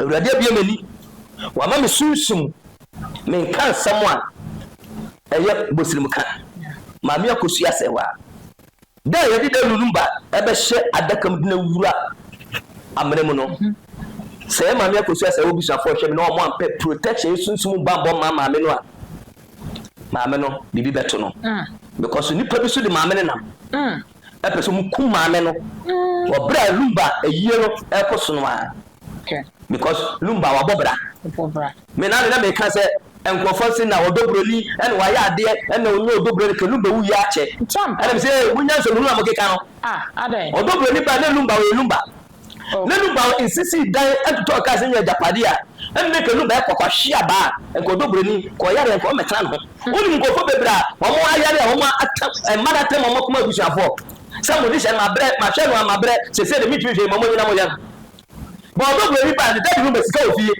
Awurade abue m'ani, wama me sunsum, menka nsɛm a ɛyɛ bosirimka. Maame Akosua Asɛwaa. Da a yɛde Dawid Lumba bɛhyɛ adaka mu de no awura amena mu no, sɛ yɛn maame Akosua Asɛwaa abusuafoɔ hwɛ me na wɔn ampɛ protection sunsum bammɔ mma maame no a, maame no biribi bɛto no. Because nipa bi so de maame no nam. Ɛpɛ sɛ wɔn kum maame no wɔ berɛ a Lumba ayie no ɛrekɔ so no ara. Because Lumba wabɔ bra. Me na na meka sɛ nkurɔfoɔ se na ɔdɔ buroni ɛna wayɛ adeɛ ɛna ɔnyɛ ɔdɔ buroni ka Lumba wuiɛ akyɛ. Ɛna me sɛ ee monya nsɛmhunu a mokeka no. Ɔdɔ buroni ba ne Lumba ɔyɛ Lumba. Ne Lumba nsisii dan ɛntotɔɔ cars nyɛ agyapadeɛ a ɛna ne ka Lumba yɛ kɔkɔhwe abaa nka ɔdɔ buroni kɔ ɔyareɛ nka ɔmmɛtena ne ho. Wonim nkurɔfoɔ bebree a wɔn ayare a wɔn atam mma no atam wɔn akoma abusuafoɔ sɛ mode hyɛ no mabrɛ mahwɛ no a mabrɛ sesei de mentumi hwɛ yi ma monyina mo yam. Bɔ ɔdɔ buroni baa ne daddy Lumba sika wɔ fie.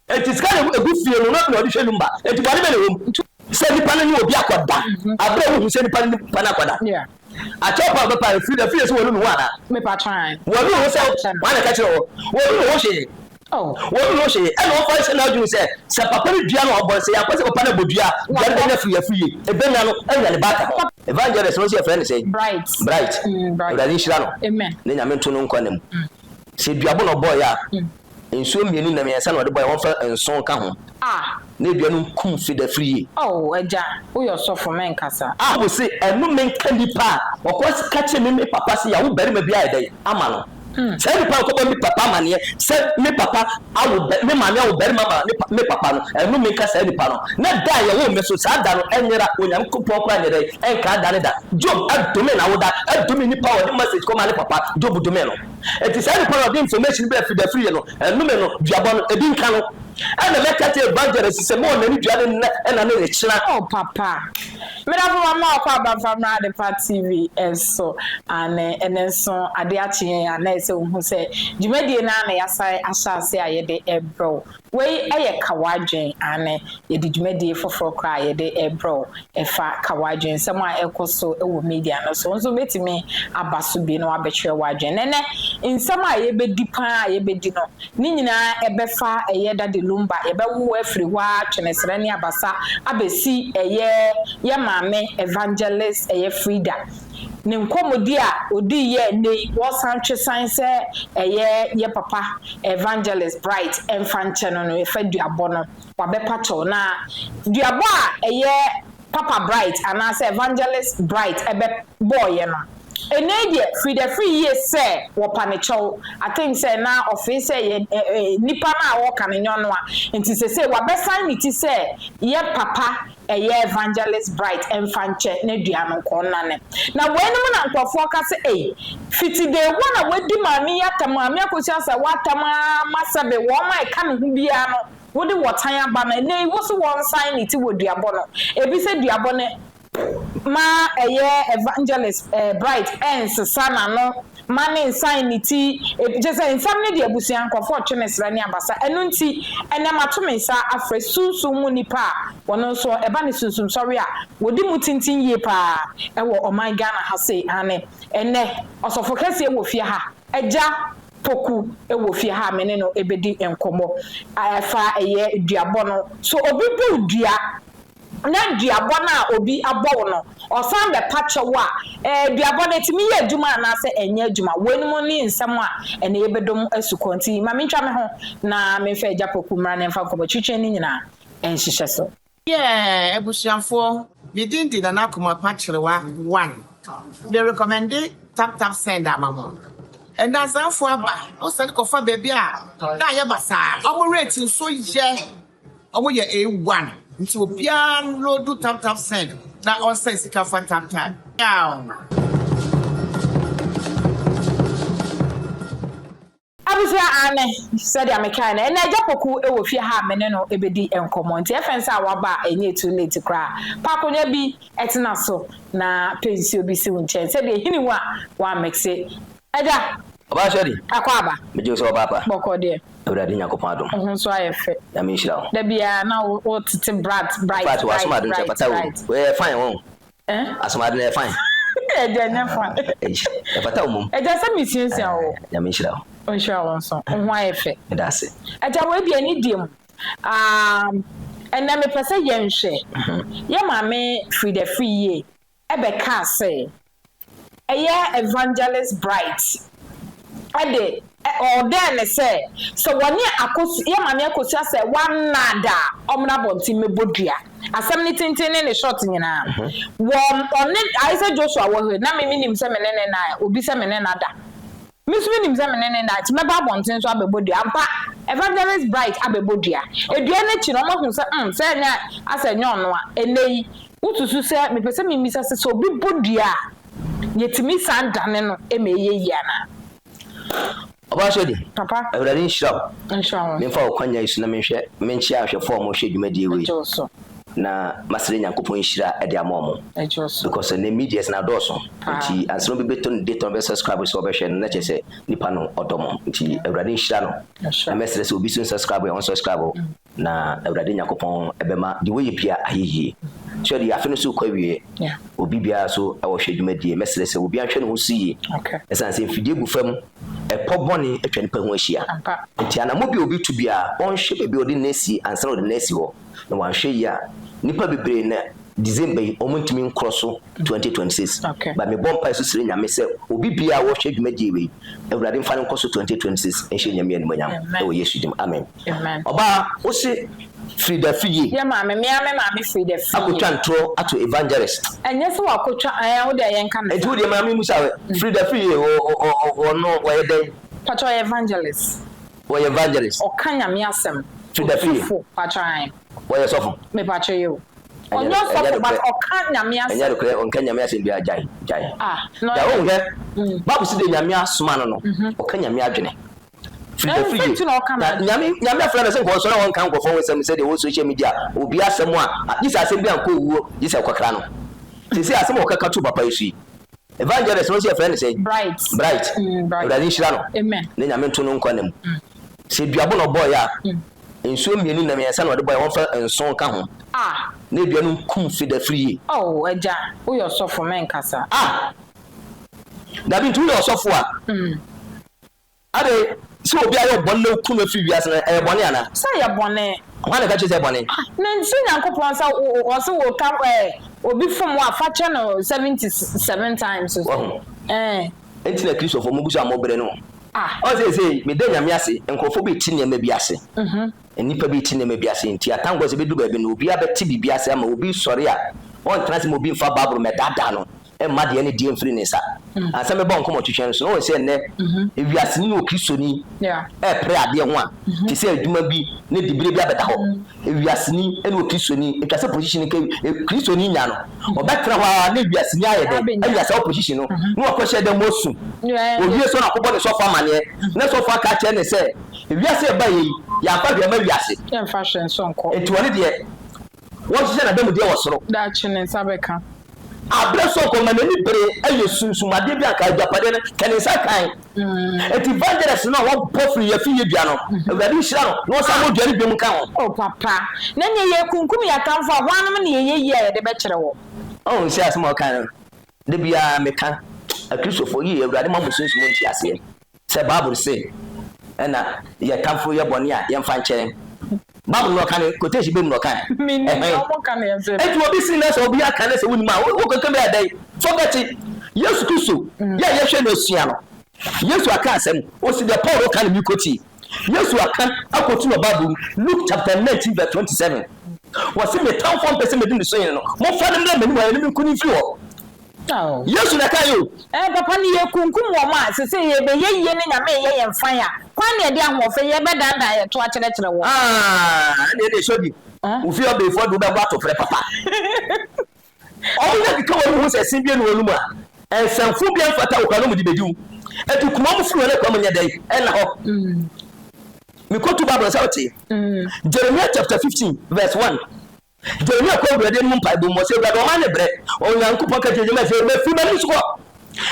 Enti sika na egu fie no na ɔde hwɛ Lumba. Enti bɔne bɛn na ɛwɔ mu? Sɛ nipa no ne obi akɔda abere a wohu sɛ nipa no ne nipa no akɔda. Akyɛw pa a ɔbɛpa efiri da fie sɛ wɔnu ne ho anaa? Wɔnu ne ho sɛ wɔn na ɛka kyerɛ wɔ. Wɔnu ne ho hwee. Wɔnu ne ho hwee. Ɛna ɔmfa nhyɛ n'adwene sɛ sɛ papa no dua na ɔbɔ no sɛ yɛampɛ sɛ papa no bɔ dua a dua no bɛnya firi afiri yie. Ebenya no anya ne ba aka ho. Evangelist no nso yɛfrɛ no sɛn? Bright. Bright. Awurade nhyira no. Ne Nyame nto no nkwa nna mu. Sɛ duabo na ɔbɔeɛ a, nsuo mmienu na mmiɛnsa na ɔde bɔeɛ, wɔmfa nson nka ho, na dua no nkum fidafiri yie. Oh, Agya, woyɛ ɔsɔfo, mɛnkasa. Ahab se, Ɛnome nka nipa a ɔkɔ ka kyerɛ me me papa se yɛawo barima bi ayɛ dɛn ama no. Saa nipa no kɔbɔ me papa amaneɛ sɛ me papa awo bɛ, me maame awo barima ma ne pa, me papa no. Ɛnome nka saa nipa no. Na da a yɛwoo me so, saa da no ɛnyera, Onyankopɔn koraa nyɛ dɛn ɛnkaa da ne da. Job dome n'awoda, dome nipa a ɔde message kɔmaa ne papa, Job dome no. Enti saa nipa no a ɔde information brɛɛ Fidafiriye no, ɛnome no, duabɔ no, ebi nka no. Ɛna mɛka kyerɛ evangelist sɛ mewɔ n'ani dua ne nnɛ ɛna ne ne kyena. Oh papa. Medafo mama wakɔ aba mfa mmra Adepa TV so. Aane ɛnɛ nso ade akye yɛn a na ɛsɛ wohu sɛ dwumadie no ara na yɛasan ahyɛ ase a yɛde rebrɛ wo. Wei yɛ Ka W'adwen, aane, yɛde dwumadie foforɔ koraa a yɛde rebrɛ wo ɛfa Ka W'adwen, nsɛm a ɛrekɔ so wɔ media no so. Wo nso wobɛtumi aba so bi na woabɛkyerɛ w'adwen. Na ɛnnɛ, nsɛm a yɛbɛdi pa ara a yɛbɛdi no, ne nyinaa ɛbɛfa ɛyɛ Daddy Lumba, yɛbɛwo afiri hɔ ara Twenesrɛ ne Abasa abɛsi ɛyɛ yɛ maame Evangelist ɛyɛ Frida. Ne nkɔmmɔdi a ɔdii yɛ ɛnnɛ yi, wɔsan twe san sɛ ɛyɛ yɛ papa Evangelist Bright mfa nkyɛ no no, ɛfa duabɔ no, wabɛpa kyɛw. Na duabɔ a ɛyɛ Papa Bright anaasɛ Evangelist Bright bɛbɔeɛ no, ɛnnɛ yi deɛ firi dɛ firi yie sɛ wɔpa no kyɛw. I think sɛ na ɔfee sɛ yɛ nipa no a ɔreka no nyɛ ɔno a, nti sesei wabɛsan ne ti sɛ yɛ papa Ɛyɛ Evangelist Bright mfa nkyɛ na dua no nkɔ nnane. Na weinom na nkurɔfoɔ ka sɛ ei, fiti day one a wadi maame yi atam, maame Akosua sɛ woatam ara ma sɛbe wɔn a ɛka ne ho biara no wode wɔtan aba no, ɛnnɛ yi wo se wɔnsan ne ti wɔ duabɔ no, ebi sɛ duabɔ no ma ɛyɛ Evangelist Bright ɛnsesa n'ano ma ne nsan ne ti, kyerɛ sɛ nsɛm no de abusua nkurɔfoɔ retwe ne srɛ ne abasa. Ɛno nti, ɛnnɛ mato me nsa afrɛ sunsum mu nnipa a wɔn nso ɛba ne sunsum sɔre a wɔdi mu tenten yie pa ara wɔ ɔman Ghana ha sei. Aane, ɛnnɛ ɔsɔfo kɛseɛ wɔ fie ha, Agya Poku wɔ fie ha a me ne no bɛdi nkɔmmɔ ɛfa ɛyɛ duabɔ no. So obi bɔ wo dua na duabɔ no a obi abɔ wo no, ɔsan bɛpa kyɛ wo a, ɛɛ, duabɔ no, ɛtumi yɛ adwuma anaasɛ ɛnyɛ adwuma? Weinom ne nsɛm a ɛnnɛ yɛbɛdɔ mu asukɔ. Nti ma mentwa me ho na memfa Agya Poku mmra na yɛmfa nkɔmmɔ twitwi no nyinaa nhyehyɛ so. Yeah abusuafoɔ me din de Nana Kumapa Kyerewa one me recommende tap tap send ama mo ɛnɛ asanfoɔ aba wo send kɔfa baabi a na ayɛ basaa ɔmo rate nso yɛ Ɔmo yɛ A one nti obiara nloadu tap tap send na ɔnsɛn sika fa tap tap yaw. Abusua aane, sɛdeɛ mekae no, ɛnnɛ Agya Poku wɔ fie ha a me ne no bɛdi nkɔmmɔ, nti ɛfɛn sɛ a waba a ɛnyɛ too late koraa. Pa akonnwa bi tena so na pɛ nsuo bi si wo nkyɛn, sɛdeɛ ɛhini wo a woamekse. Agya! Ɔbaa Shirley. Akwaaba. Megye wo sɛ ɔbaa pa. Bɔkɔ deɛ. Awurade Nyankopɔn adom. Wo ho nso ayɛ fɛ. Nyame nhyira wo. Da biara na wo tete brat bright bright bright. Infact w'asomade no nso ɛfata wo. Wei ɛyɛ fine wɔn. Eh? Asomade no ɛyɛ fine. Agya ɛnyɛ fine. Ɛfata wo mmom. Agya sɛ mesuasua wo. Nyame nhyira wo. Ɔnhyira wo nso. Wo ho ayɛ fɛ. Meda ase. Agya, wei deɛ ne deɛ mu. Um, ɛnɛ mepɛ sɛ yɛnhwɛ. Yɛ maame Frida Friyie ɛbɛkaa sɛ ɛyɛ Evangelist Bright ɛde ɔɔdɛɛ ne sɛ sɛ wɔne Akosu yɛ maame Akosua sɛ wannaadaa ɔmmra abɔnten mmɛbɔ dua. Asɛm ne tenten ne ne short nyinaa. Wɔ ɔne ayɛ sɛ Joshua wɔ hɔ na me menim sɛ me ne ne na obi sɛ me ne na da. Me nso menim sɛ me ne ne da nti mɛba abɔnten so abɛbɔ dua. Ampa, Evangelist Bright abɛbɔ dua. Edua no akyi no wɔahu sɛ mm sɛ ɛnyɛ asɛ ɛnyɛ ɔno a. Ɛnnɛ yi, wosusu sɛ mepɛ sɛ memmisa sɛ sɛ obi bɔ dua a, yɛtumi san dane no ma ɛyɛ yie anaa? Ɔbaa Shirley, Papa. Awurade nhyira wo. Nhyira wo nso. Memfa wo kwannya yi so na menhwɛ menkyea ahwɛfoɔ a wɔhwɛ dwumadie wei. Megye wo so. Na masrɛ Nyankopɔn nhyira de ama wɔn. Megye wo so. Because ɛnɛ medias no adɔɔso. Paa. Nti ansa na obi bɛtɔ ne data na ɔbɛ subscribe sɛ ɔbɛhwɛ no na kyerɛ sɛ nipa no ɔdɔ mo. Nti Awurade nhyira no. Nhyira. Na mɛsrɛ sɛ obi so nsubscribe a ɔnsubscribe. Na Awurade Nyankopɔn bɛma deɛ wɔyɛ bia ayɛ yie. So ɛdeɛ afe no so rekɔ awieɛ. Obi biara so wɔ hwɛ dwumadie. Mɛsrɛ sɛ obiara nhwɛ ne ho so yie. Ɛsiane sɛ mfidie gu fam, ɛpɔ bɔne atwa nipa ho ahyia. Nti anamɔ bi a obi tu biara, ɔnhwɛ baabi a ɔde ne nan sie ansa na ɔde ne nan asi hɔ. Na wanhwɛ yie a, nnipa bebree na December yi wɔn ntumi nkorɔ so 2026. But mebɔ mpae so srɛ Nyame sɛ obi biara a ɔhwɛ dwumadie wei, Awurade mfa no nkɔ so 2026 nhyɛ Nyame animuonyam ɛwɔ Yesu dim. Amen. Ɔbaa, wo se Frida Fiye. Yɛ maame, me ara me maame Frida Fiye. Akotwa ntorɔ ato evangelist. Ɛnyɛ sɛ wakotwa, ɛɛ wo deɛ yɛnka no saa. Nti wo deɛ maame musa wo, Frida Fiye ɔno ɔyɛ dɛn? Pakyɛ ɔyɛ evangelist. Ɔyɛ evangelist. Ɔka Nyame asɛm. Frida Fiye. Ɔtufo, pakyɛ ae. Ɔyɛ sɔfo. Mepakyɛ yoo. Ɔnyɛ ɔsɔfo but ɔka Nyame asɛm. Ɛnyɛ nokorɛ ɔnka Nyame asɛm biara gyae gyae. Ah na ɔyɛ. Wohu hwɛ bible se deɛ Nyame asoma no no ɔka Nyame adwene. Firi da firi nti na ɔka na Nyame Nyame afrɛ no sɛ nka ɔnsɔre a ɔnka nkorɔfoɔ ho nsɛm sɛdeɛ ɛwɔ social media obi asɛm a gye sɛ asɛm bi ankɔ owuo gye sɛ ɔkɔkra no. Seesei asɛm a ɔkaka too papa yi so yi Evangelist no nso yɛfrɛ no sɛn? Bright. Bright. Bright. Awurade nhyira no. Amen. Ne Nyame nto no nkwa nna mu. Sɛ duabo na ɔbɔeɛ a, nsuo mmienu na mmiɛnsa na ɔde bɔeɛ, wɔmfa nson nka ho. Ah. Na dua no nkum fidafiri yie. Oh, agya, woyɛ ɔsɔfo, mɛnkasa. Ah! Dabi, nti woyɛ ɔsɔfo a, Adɛn, sɛ obi ayɛ wo bɔne na woku no afiri wiase no, ɛyɛ bɔne anaa? Sɛ ɛyɛ bɔne. Hwan na ɛka kyerɛ sɛ ɛyɛ bɔne? Na nti Nyankopɔn sɛ ɔse wo ka ɛɛ obi fom wo a fa kyɛ no 77 times so. Wahu? Ɛɛ. Enti na Kristofoɔ mogu so a mobrɛ no. Ah. Ɔn seesei, meda Nyame ase, nkorɔfoɔ bi rete nneɛma bi ase. Nnipa bi rete nneɛma bi ase nti, atankɔ sɛ ɛbɛduru baabi no, obiara bɛte biribi ase ama obi sɔre a, ɔntena ase ma obi mfa Bible mmɛdaadaa no. mma deɛ ne deɛ mfiri ne nsa. Ansa mɛbɔ nkɔmmɔ twetwɛn no so, na wɔn sɛ nnɛ ewiaseni ne okristoni ɛrepere adeɛ ho a, te sɛ adwuma bi ne dibere bi abɛda hɔ. Ewiaseni ne okristoni, atwa sɛ position nka kristoni nya no, ɔbɛtena hɔ ara na ewiaseni ayɛ dɛn anya saa position no, na wakɔhyɛ dɛm asu. Owie so na akɔbɔ ne sɔfo amaneɛ, na sɔfo aka akyerɛ ne sɛ, ewiase ɛba yɛ yi, yɛamfa hwee amma wiase. Yɛmfa hwee nso nkɔ. Nti ɔno deɛ, wɔnhyehyɛ n'adanmudeɛ wɔ soro. Daakye ne nsa bɛka. Aberɛ so ɔkɔ ma n'ani bere yɛ sunsum adeɛ bi anka agyapadeɛ no kɛ ne nsa kan. Enti evangelist no a wabɔ firi yɛ fie dua no, Awurade nhyira no na ɔnsan mmɔ dua no biom nka ho. Oh papa, na nea yɛrekunkum yɛn atamfo a, hwannom na yɛyɛ yie a yɛde bɛkyerɛ wɔn? Ɔhu sɛ asɛm a ɔkae no, da biara meka, Akristofoɔ, yie, Awurade ma mo sunsum nteaseɛ. Sɛ Bible se ɛna yɛ tamfo yɛ bɔne a yɛmfa nkyɛ. Bible no ɔka ne quotation bɛ mu na ɔka ɛhɛn. Enti obi sin na sɛ obi aka ne sɛ wonim a wokeka bi adɛn? Forget it. Yesu Kristo yɛ a yɛhwɛ no asua no. Yesu aka asɛm osi deɛ Paul ka no mi kotie. Yesu aka akotu wɔ Bible mu Luke chapter 19 verse 27. Wɔse me tamfo mpɛ sɛ medi ne so hene no, momfa no mmra m'anim a ɛne me nko no mfiri hɔ. Yesu na ɛkaeɛ o. Ɛɛ papa no yɛkunkum wɔn a sesei yɛbɛyɛ yie ne Nyame reyɛ yɛn fan a, kwan na yɛde ahoɔfɛ yɛbɛdandan yɛn to akyerɛkyerɛ wɔn. Aah ɛnneɛ deɛ Shoggy, wo fie ɔbeefoɔ de wo bɛbɔ atoprɛ papa. Wɔn nya keka wɔn ho sɛ se bie ne wɔn mu a, nsɛmfo biara mfata wo koraa na wɔde bɛdi wo. Enti kuma wɔn firi wɔn akoa mu nyɛ dɛn? Ɛnna hɔ. Mekɔtu Bible no sɛ wote. Jeremiah chapter 15 verse 1. Jeremia kɔɔ Awurade anim mpaebɔ mu, ɔse, Awurade, ɔman no brɛ. Onyankopɔn ka kyerɛɛ Jeremia sɛ, Mafiri m'anim so kɔ.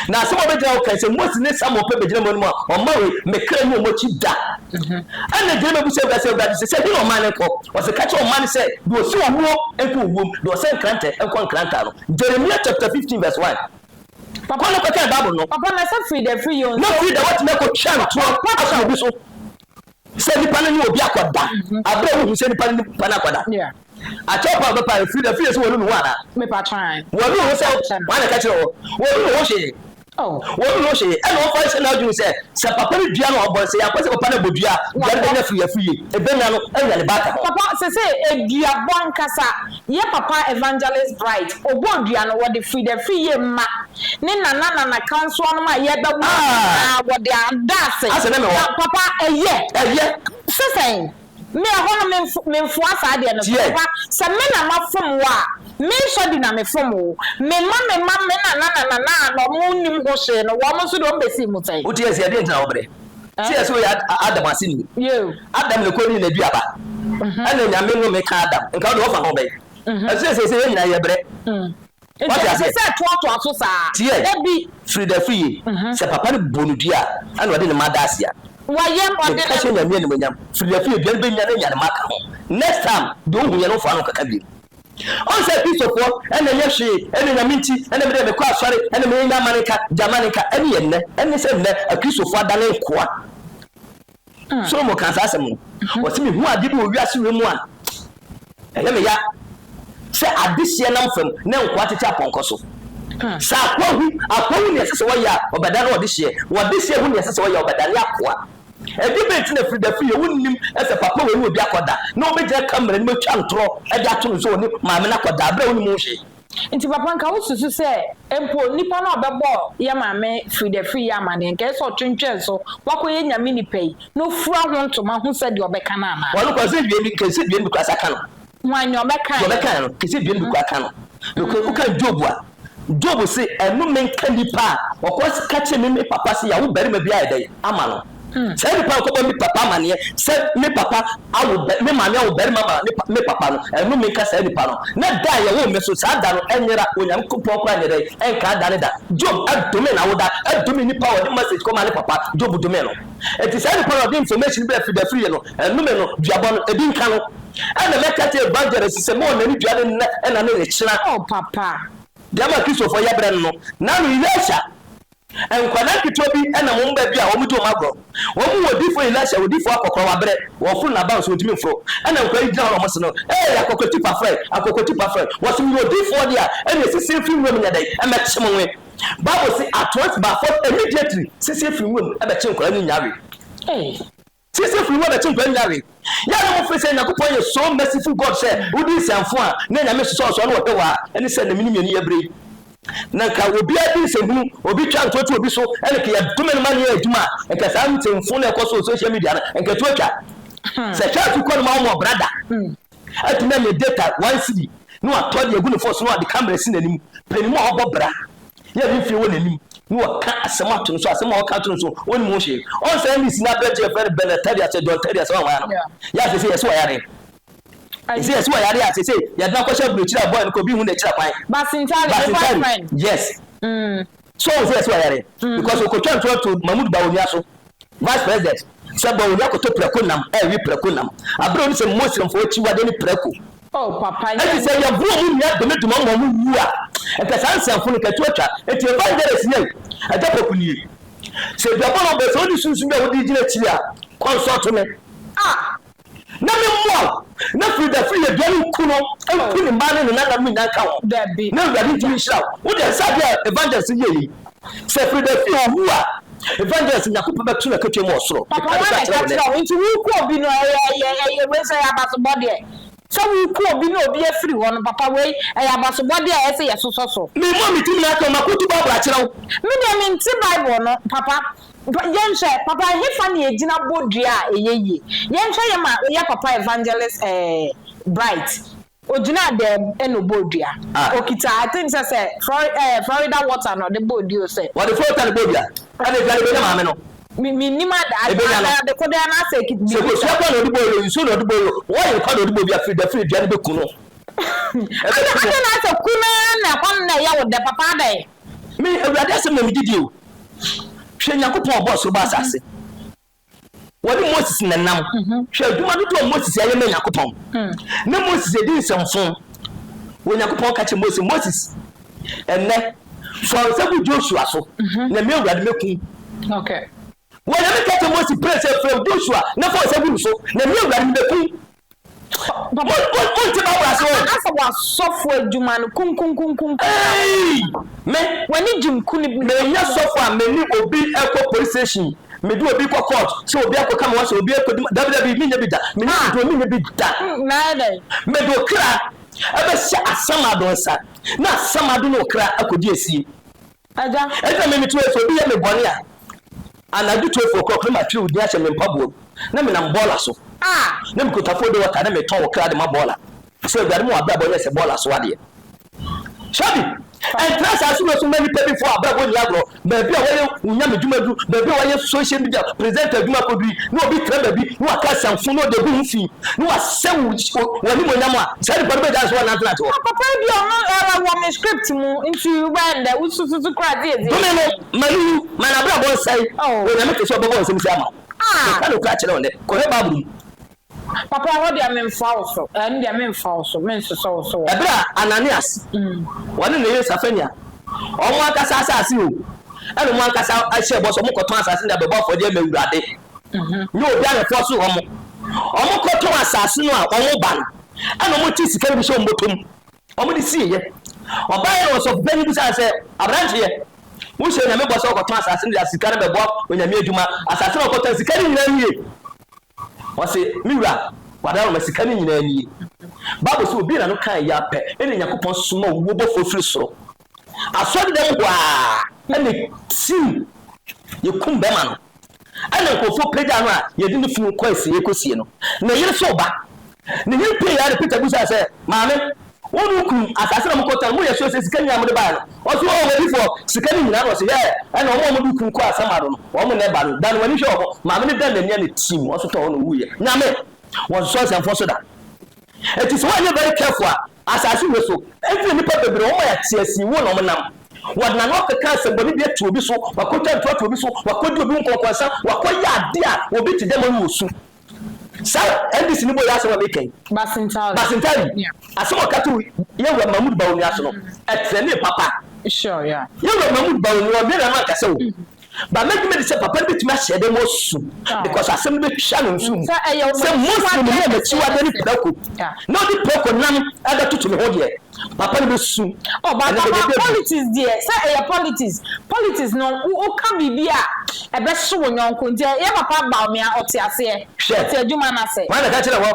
Na asɛm a ɔbɛgyina hɔ kae sɛ, Mose ne Samuel pɛ bɛgyina m'anim a, ɔmma wei, me kra nni wɔn akyi da. Ɛnna Jeremia bisaa Awurade sɛ, Awurade, sɛ he na ɔman no nkɔ? Ɔse, Ka kyerɛ ɔman no sɛ, Deɛ ɔsɛ owuo nkɔ owuo mu, deɛ ɔsɛ nkrantɛ nkɔ nkrantɛ ano. Jeremia chapter 15 verse 1. Kɔ no kɔkan Bible no. Papa na sɛ firi dɛ firi yɛ Na firi dɛ watumi akɔtwa ntorɔ ato obi so sɛ nipa no ne obi akɔda aberɛ a wohu sɛ nipa no ne nipa no akɔda. Akyɛw pa a ɔbɛpa no firi dɛ firi yɛ sɛ wɔnu ne ho anaa? Wɔnu ne ho sɛ wɔn na ɛka kyerɛ wɔ. Wɔnu ne ho hwee. Wɔn mu hwee, ɛna ɔmfa nhyɛ n'adwene sɛ, sɛ papa no dua no a ɔbɔ no, sɛ yɛampɛ sɛ papa no bɔ dua a, dua no bɛnya firi afiri yie, ɛbɛnya no anya ne ba aka ho. Papa, sesei aduabɔ ankasa, yɛ papa Evangelist Bright, ɔbɔɔ dua no, wɔde firi dɛ firi yie mma ne nana nana kansoa nom a yɛbɛwo wɔn nyinaa, wɔde ada ase. Asɛ na mewɔ. Na papa, ɛyɛ. Ɛyɛ. Sesɛn? Me ɛhɔ no memfoa saa adeɛ no so Tiɛ. papa sɛ me na mafom wo a me nsɔ di na mefom wo me mma me mma me nana na nana a na ɔmo nnim ho hwee no wɔn nso deɛ ɔmo bɛsii mu sɛn? Wote aseɛ? Deɛ nti na wobrɛ? Te yɛ sɛ woyɛ Adam aseni. Yiw. Adam na ɛkɔdii n'aduaba. Ɛna Nyame nnome kaa Adam. Nka wo deɛ wofa ho bɛn? Ɛso sɛ seesei yɛn nyinaa yɛbrɛ. Nti Wate ɛsɛ aseɛ? sɛ ɛtoatoa so saa? Tiɛ, Dabi. firi da firi ye, sɛ papa no bɔ no dua a, ɛna ɔde ne mma da ase a. Wayam, ɔde Meka ne. kyerɛ Nyame animuonyam, firi da firi ye, dua no bɛnya na anya ne mma aka ho. Next time, deɛ ɔhu yɛ no mfa ano nkaka bio. Ɔn sɛ Kristofoɔ ɛna ɛnyɛ hwee, ɛna Nyame nti, ɛna medeɛ mekɔ asɔre, ɛna meyɛ nya amane nka, gya amane nka, ɛne yɛ nnɛ, ɛne sɛ nnɛ Akristofoɔ adane nkoa. Solomon kaa saa asɛm no. Ɔse mehu ade bi wɔ wiase wei mu a ɛyɛ me ya sɛ adehyeɛ nam fam na nkoa tete apɔnkɔ so. Sɛ akoa hu akoa hu nea ɛsɛ sɛ ɔyɛ a, ɔbɛdane ɔdehyeɛ. Ɔdehyeɛ hu nea ɛsɛ sɛ ɔyɛ a, ɔbɛdane akoa. Ɛdeɛ bɛn nti na Frida firi yɛ wonnim sɛ papa wei ne obi akɔda na ɔbɛgyina camera anim atwa ntorɔ de ato no sɛ ɔne maame no akɔda berɛ a wonnim ho hwee. Nti papa nka wo susu sɛ mpo nipa no a ɔbɛbɔ yɛ maame Frida firi yɛ amaneɛ nka ɛsɛ sɛ ɔtwentwɛn so wakɔ yɛ nyame nipa yi na ɔfura ho ntoma hu sɛ deɛ ɔbɛka no anaa? Ɔno koraa sɛ dua bi kɛsɛ dua no bi koraa sa ka no. Hwan nea ɔbɛkaeɛ Deɛ ɔbɛkaeɛ no kɛsɛ dua no bi koraa ka no. Nokorɛ woka Job a, Job se ɛnome nka nipa a ɔkɔ ka kyerɛ me me papa se yawo barima bi ayɛ dɛn ama no. Saa nipa no kɔbɔ me papa amaneɛ sɛ me papa awo bɛ, me maame awo barima ma ne pa, me papa no, ɛnome nka saa nipa no. Na da a yɛwoo me so, saa da no ɛnyera, Onyankopɔn koraa nyɛ dɛn ɛnkaa da ne da. Job dome n'awoda, ɛdome nipa a ɔde message kɔmaa ne papa, Job dome no. Enti saa nipa no a ɔde information brɛɛ Fidafiriye no, ɛnome no, duabɔ no, ebi nka no. Ɛna mɛka kyerɛ evangelist sɛ mewɔ n'ani dua ne nnɛ ɛna ne ne kyena. Oh papa. Deɛ ama Kristofoɔ yɛ brɛ no no, n'ano Elisha Nkwadaa nketewa bi nam wɔn baabi a wɔdi wɔn agorɔ. Wɔn mu odiyifo Elisha, odiyifo akɔkora, wabrɛ, wɔforo n'aban so, ontumi mforo. Ɛnna nkwadaa yi gyina hɔ na wɔse no, Ee, akɔkora ti pa frɛ, akɔkora ti pa frɛ. Wɔse, Meyɛ odiyifoɔ deɛ a, ɛnneɛ sisi mfiri nwuram nyɛ dɛn mmɛkye mo nwe. Bible se, at once, by force, immediately, sisi firi nwuram bɛkye nkwadaa no nyinaa we. Sisi firi hɔ bɛkye nkwa nyina we. Yɛ a na mo feel sɛ Nyankopɔn yɛ so merciful God sɛ wodi nsɛmfo a na Nyame sosɔ ɔsɔ na ɔhwɛ wo a ɛne sɛ na mene mienu yɛ bere yi na nka obiara di nsɛmhunu obi twa ntorɔ to obi so ɛne nka yɛdome no ma no yɛ adwuma a nka saa nsɛmfo no ɛkɔ so wɔ social media no nka ɛto atwa sɛ church kɔ no ma wɔn brada atumi anya data one cedi na watɔ de agu ne phone so na ɔde camera si n'anim panimu a ɔbɔ bra Yɛ ne mfie wɔ n'anim na wɔka asɛm ato no so, asɛm a wɔka ato no so, ɔnnim ho hwee. Ɔn sɛ NDC n'aberanteɛ yɛfrɛ no Bernard Taddy asɛ John Taddy asɛ wanwan no. Yɛ a sese yɛse ɔyare. Yɛse yɛse ɔyare a sese yɛde no akɔhyɛ aburokyire a boy no kɔ obi nhu n'akyiri akwan. Basintale, ne boyfriend. Yes. So ɔhu sɛ yɛse ɔyare because ɔkɔtwa ntorɔ to Mahmood Bawumia so. Vice President, sɛ Bawumia kɔtɔ prɛko nam ɛrewe prɛko nam abere a ɔnim sɛ Muslimfoɔ akyiwadeɛ ne prɛko. Oh papa Enti nyɛ. sɛ yɛbo wɔn nua domedome ma wɔn wu a, nka saa nsɛmfo no nka ɛto atwa. Enti evangelist yei, Agya Poku nie. Sɛ duabɔ na ɔbɛ, sɛ wode sunsum bi a wode gyina akyiri a, consult me. Ah! Na me mmoa wo, na firi da firi yɛ dua no nku no, nku ne mma ne ne nananom nyinaa nka ho, Dabi. na Awurade ntumi nhyira wo. Wo deɛ sɛ adeɛ a evangelist yɛ yi, sɛ firi da firi owu a, evangelist Nyankopɔn bɛto no akatua mu wɔ soro. Papa Meka wọn nokorɛ na akyerɛ ɛka wo nnɛ. kyerɛ wo nti woku obi no ɛyɛ ɛyɛ ɛyɛ wei sɛ ɛyɛ abasobɔdeɛ sɛ woku obi na obi afiri hɔ no papa wei ɛyɛ abasobɔdeɛ a ɛsɛ yɛsosɔ so. Memmɔ me tirim na aka o, makotu Bible akyerɛ wo. Me deɛ mente Bible no papa Yɛnhwɛ, papa ɛhefa na yɛgyina bɔ dua a ɛyɛ yie? Yɛnhwɛ yɛ ma yɛ papa Evangelist eh, Bright, ɔgyinaa dɛm ɛna ɔbɔɔ dua. Ah. Ɔkita, I think sɛ sɛ Flori eh, Florida water na ɔde bɔɔ dua o sɛ. Wɔde Florida na ɛbɔɔ dua? Ɛna dua no ɛbɛnya maame no? Me mennim ade, ade, Ɛbɛnya no. ade kodeɛ anaasɛ ɛkit Sɛ biribi kosua saa. koraa na ɔde bɔɔ yɛ o, nsuo na ɔde bɔɔ yɛ o, oil koraa na ɔde bɔɔ dua, firi da firi dua no bɛku no. Ada, Ɛbɛku no. adɛn na asɛ ku no ara na ɛhɔ no na ɛyɛ wo dɛ papa adɛn? Me, Awurade asɛm na megye di o. Hwɛ Nyankopɔn a ɔbɔɔ soro bɔɔ asase. Wɔne Moses na nam. Hwɛ adwuma dodoɔ a Moses ayɛ ma Nyankopɔn. Ne Moses adi nsɛmfo. Onyankopɔn ka kyerɛ Moses, Moses, ɛnnɛ, Fa wo nsa gu Joshua so, na me Awurade mɛku wo. Wɔ Nyame ka kyerɛ Mose pere sɛ, Frɛ Joshua na fa wo nsa gu no so, na me Awurade mebɛku wo. Monte Bible ase o. Asɛ w'asɔfo adwuma no kunkunkunkum. Eii! Me. W'ani gye nku ne. Menyɛ sɔfo a me ne obi kɔ police station, mede obi kɔ court sɛ obi akɔka me ho asɛm, obi akɔdi ma, dabi dabi, menyɛ bi da. Menyɛ bi da, menyɛ bi da. Na ayɛ dɛn? Mede okra ɛbɛhyɛ asamado nsa, na asamado ne okra akɔdi asie. Agya. Enti na me mete hɔ yi, sɛ obi yɛ me bɔne a, anadwo 12 o'clock na matwerɛ wo din ahyɛ me mpaboa mu, na menam bɔɔla so, na mekuta fode water na metɔn wo kra de ma bɔɔla, sɛ Awurade ma w'abrabɔ nyɛ sɛ bɔɔla so adeɛ. Swabi, ɛntra asase wei so mma nnipa bi mfa w'abrabɔ nni agorɔ, baabi a woayɛ wo nyame dwuma aduru, baabi a woayɛ social media presenter adwuma akɔduru yi, na obi tra baabi na waka asɛmfo na ɔde agu ho fi, na wasɛe wo w'animuonyam a, saa nipa no bɛgyae sɛ ɔnantenante hɔ. Ah papa yi deɛ ɔno ɛwɔ wɔ me script mu nti wobɛyɛ no dɛ wo sususu koraa deɛ deɛ. Dome no, ma no nwu, ma n'abrabɔ nsɛe, Onyame te sɛ ɔbɛbɔ nsɛm sei ama wo. Meka nokorɛ akyerɛ wo nnɛ, kɔhwɛ Bible mu. Papa ɛhɔ deɛ memfa wo so, ɛno deɛ memfa wo so, mensosɔ wo so wɔ. Ɛberɛ a Ananias, ɔne ne yere Safania, wɔn ankasa asase o, ɛna wɔn ankasa hyɛɛ bɔ sɛ wɔkɔtɔn asase no de abɛbɔ afɔdeɛ ama Awurade. Nyɛ obiara na ɛfɔɔsoo wɔn. Wɔkɔtɔn asase no a wɔba no, ɛna wɔte sika no bi hyɛ wɔn bɔtɔ mu. Wɔde sieeɛ. Ɔbaeɛ na ɔsɔfo panin bisaa no sɛ, Aberanteɛ, wohyɛɛ Onyame bɔ sɛ wokɔtɔn asase no de sika no bɛboa Onyame adwuma. Asase no a wokɔtɔn, sika no nyinaa nie. Ɔse, Me wura, w'adaworoma, sika no nyinaa nie. Bible se obi na no kae yi ara pɛ, ɛna Nyankopɔn soma owuo bɔfoɔ firi soro. Asɔredɛm hɔ ara ɛna siw, yɛkum bɛma no. Ɛna nkurɔfoɔ pagyaa no a yɛde ne funu kɔ asieɛ kɔsie no. Ne yere so ba. Ne yere pieeɛ ara na Peter bisaa sɛ, Maame, wo ne wo kunu, asase na mokɔtɔn no, moyɛ sure sɛ sika nyinaa mode baeɛ no? Ɔse, Oo, odiyifoɔ, sika no nyinaa. Na ɔse, Hwɛ, ɛna wɔn a wɔde wo kunu kɔɔ asamado no, wɔn na ɛba no. Dane w'ani hwɛ wɔn. Maame no dan n'ani a ne tirim, ɔso tɔɔ hɔ na ɔwuiɛ. Nyame, wɔnsosɔ nsɛmfoɔ so da. Enti sɛ woanyɛ very careful a, asase wei so, ɛnti na nnipa bebree wɔn ayɛ ateasii wuo na wɔn nam. Wɔde n'ano akeka asɛmmɔne bi ato obi so, wakɔtwa ntorɔ ato obi so, wakɔdi obi ho nkɔnkɔnsa, wakɔyɛ adeɛ a obi te dɛm a ɔne ɔsu. Saa NDC ni bɔ yi asɛm a meka yi. Basintale. Basintale. Yeah. Asɛm a ɔka too Yɛwura Mahmood Bawumia so no, ɛtrɛnee papa. Sure, yeah. Yɛwura Mahmood Bawumia, ɔde n'ano ankasa o. But mɛgye madi sɛ papa no bɛtumi ahyɛ dɛm asu because asɛm no bɛtwa no nsu mu. Sɛ Muslim ni a m'akyiwadeɛ ne prako na ɔde prako nam ɛbɛtoto me ho deɛ, papa no bɛsu. Oh, but Ɛnɛ papa, bɛde bɛdu. politics deɛ, sɛ ɛyɛ politics, politics no, wo woka biribi a ɛbɛhye wo yɔnko nti yɛ papa Bawumia ɔte aseɛ, Hwɛ, ɔte adwuma no ase. Hwan na ɛka kyerɛɛ hɔ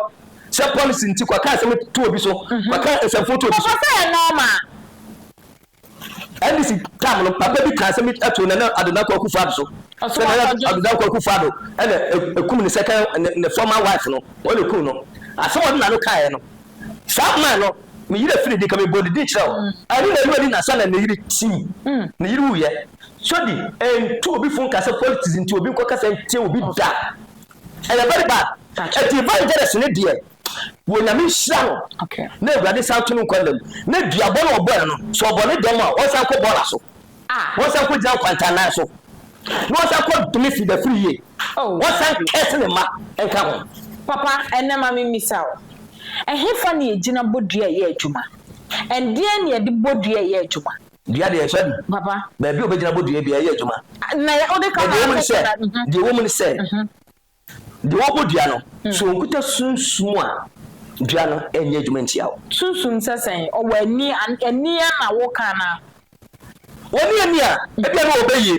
sɛ policy nti kɔka asɛm to obi so, kɔka nsɛmfo to obi so? Papa sɛ ɛyɛ normal. NDC tam no, papa bi kaa asɛm bi too Nana Addo Dankwa Akufo-Addo so. Sɛ Nana Addo Dankwa Akufo-Addo ɛna ekum ne second ne ne former wife no, wɔn na ekum no. Asɛm a ɔde n'ano kaeɛ no, saa man no, me yere firi di ka mebɔ ne din kyerɛ wo. Ɛno na ɛnu ani na ansa na ne yere tii, ne yere wuiɛ. Sodi, ɛntu obi fo nka sɛ politics nti obi nkɔkasa ntia obi da. Ɛyɛ very bad. Ɛti evangelist ne deɛ, Wɔ Nyame nhyira no na Awurade san to no nkwa nna mu na duabɔ no ɔbɔɛ no sɛ ɔbɔ ne dɛm a ɔnsan kɔ bɔɔla so ɔnsan kɔ gyina nkwantanan so na ɔnsan kɔ dome fi da firi yie ɔnsan kɛse ne mma nka ho. Papa ɛnɛ ma me mmisa wo, ɛhefa na yɛgyina bɔ dua ɛyɛ adwuma? Ɛndeɛn na yɛde bɔ dua ɛyɛ adwuma? Dua deɛ ɛsɔ ani. Papa. Baabi a obɛgyina bɔ dua biara ɛyɛ adwuma. Na wode ka Na deɛ ɛwɔ mu ne sɛ, deɛ ɛwɔ mu ne sɛ, Deɛ ɔbɔ dua no, sɛ ɔnkuta sunsum a, dua no nyɛ adwuma ntia wo. Sunsum sɛ sɛn? Ɔwɔ ani, ani a na woka anaa? Ɔnni ani a, ebia na ɔbɛyie.